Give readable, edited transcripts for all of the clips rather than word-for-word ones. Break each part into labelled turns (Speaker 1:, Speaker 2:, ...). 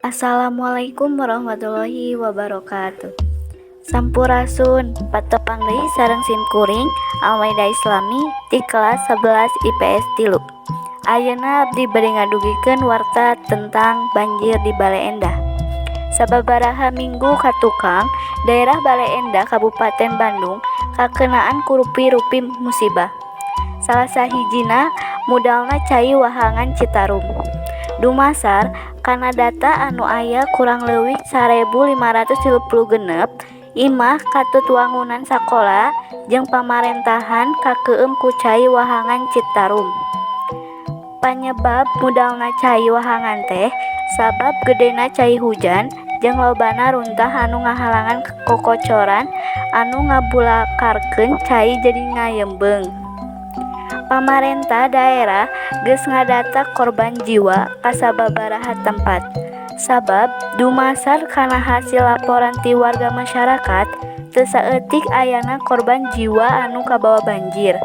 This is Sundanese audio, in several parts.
Speaker 1: Assalamualaikum warahmatullahi wabarakatuh. Sampurasun, patepang deui sareng sim kuring Almaida Islami ti kelas 11 IPS 3. Ayeuna abdi bade ngadugikeun warta tentang banjir di Baleendah. Sababaraha minggu katukang, daerah Baleendah, Kabupaten Bandung, kakenaan ku rupi-rupi musibah. Salah sahijina mudalna cai wahangan Citarum. Dumasar kana data anu aya, kurang leuwih 1536 imah katut wangunan sakola jeung pamarentahan kakeueum ku cai wahangan Citarum. Panyebab mudalna cai wahangan teh sabab gedena cai hujan jeung lobana runtah anu ngahalangan kokocoran anu ngabulakarkeun cai jadi ngayembeung. Pamarentah daerah geus ngadata korban jiwa ka sababaraha tempat. Sabab dumasar kana hasil laporan ti warga masyarakat, teu saeutik ayana korban jiwa anu kabawa banjir.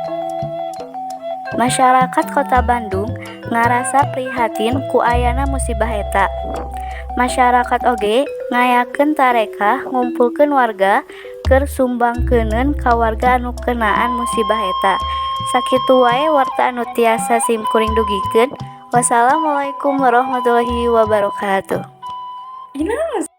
Speaker 1: Masyarakat Kota Bandung ngarasa prihatin ku ayana musibah eta. Masyarakat oge ngayakeun tarekah ngumpulkeun warga keur sumbangkeuneun ka warga anu kenaan musibah eta. Sakitu wae warta anu tiasa sim kuring dugikeun. Wassalamualaikum warahmatullahi wabarakatuh.
Speaker 2: Ih, naon?